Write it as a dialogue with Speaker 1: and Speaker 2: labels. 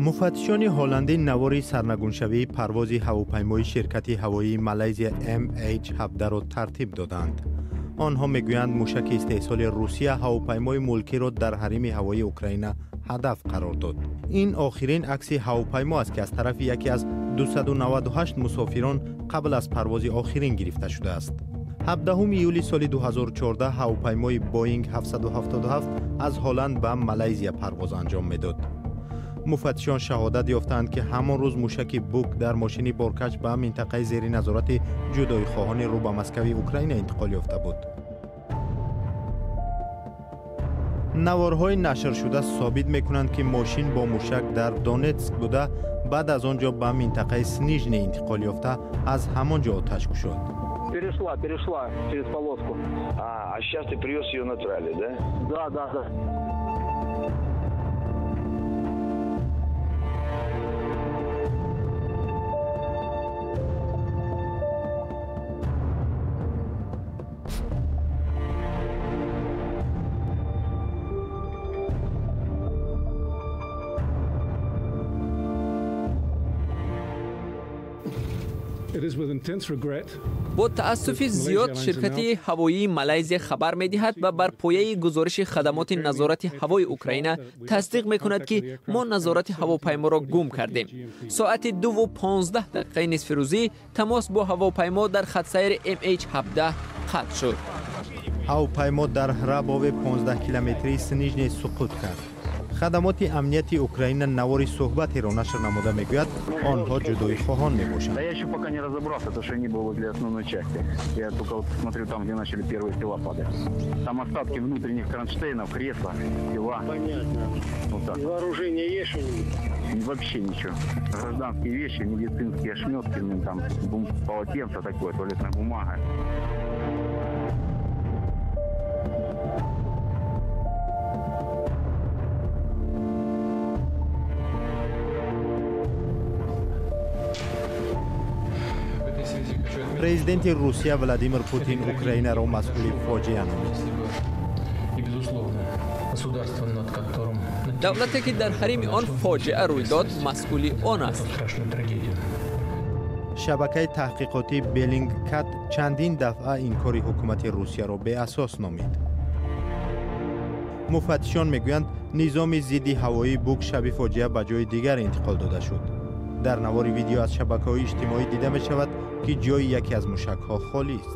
Speaker 1: Муфаттишони ҳолландӣ навори сарнагуншавии парвози ҳавопаймои ширкати ҳавоии Малайзия MH17-ро тартиб доданд. Онҳо мегӯянд, мушаки истеҳсоли Русия ҳавопаймои мулкиро дар ҳарими ҳавоии Украина ҳадаф қарор дод. Ин охирин акси ҳавопаймо аст, ки аз тарафи яке аз 298 мусофирон қабл аз парвози охирин гирифта шудааст. 17 июли соли 2014 ҳавопаймои Боинг 777 аз Ҳолланд ба Малайзия парвоз анҷом медод. Муфаттишон шаҳодат ёфтаанд, ки ҳамон рӯз мушаки Бук дар мошини боркаш ба минтақаи зери назорати ҷудоихоҳони рӯ ба Москави Украина интиқол ёфта буд. Наворҳои нашршуда собит мекунанд, ки мошин бо мушак дар Донетск буда, баъд аз он ҷо ба минтақаи Снижне интиқол ёфта, аз ҳамон ҷо оташ кушод.
Speaker 2: Перешла, перешла через полоску.
Speaker 3: А сейчас ты привез ее на трале, да?
Speaker 2: Да, да, да.
Speaker 4: Бо таассуфи зиёд ширкати ҳавоии Малайзия хабар медиҳад ва бар пояи гузориши хадамоти назорати ҳавои Украина тасдиқ мекунад, ки мо назорати ҳавопайморо гум кардем. Соати 2:15 дақиқаи нисфирӯзӣ тамос бо ҳавопаймо дар хатсайри MH17 қатъ шуд.
Speaker 1: Ҳавопаймо дар Ҳрабове 15 километрии Снижне суқут кард. Хадамоти амнияти Украина навори суҳбатеро нашр намуда мегӯяд, онҳо ҷудоихоҳон мебошанд.
Speaker 2: Да я еще пока не разобрался, то что они были возле основной части. Я только вот смотрю там, где начали первые тела падать. Там остатки внутренних кронштейнов, кресла, тела.
Speaker 5: Понятно.
Speaker 2: Вот так.
Speaker 5: Вооружение есть что-нибудь?
Speaker 2: Вообще ничего. Гражданские вещи, медицинские ошметки, там полотенце такое, туалетная бумага.
Speaker 1: Президенти Русия Владимир Путин Украинаро масъули фоҷиа номид.
Speaker 4: Давлате, ки дар ҳарими он фоҷиа рӯй дод, масъули он аст.
Speaker 1: Шабакаи таҳқиқотии Беллингкат чандин дафъа инкори ҳукумати Русияро беасос номид. Муфаттишон мегӯянд, низоми зидди ҳавоии Бук шаби фоҷиа ба ҷои дигар интиқол дода шуд. Дар навори видео аз шабакаҳои иҷтимоӣ дида мешавад, ки ҷои яке аз мушакҳо холист.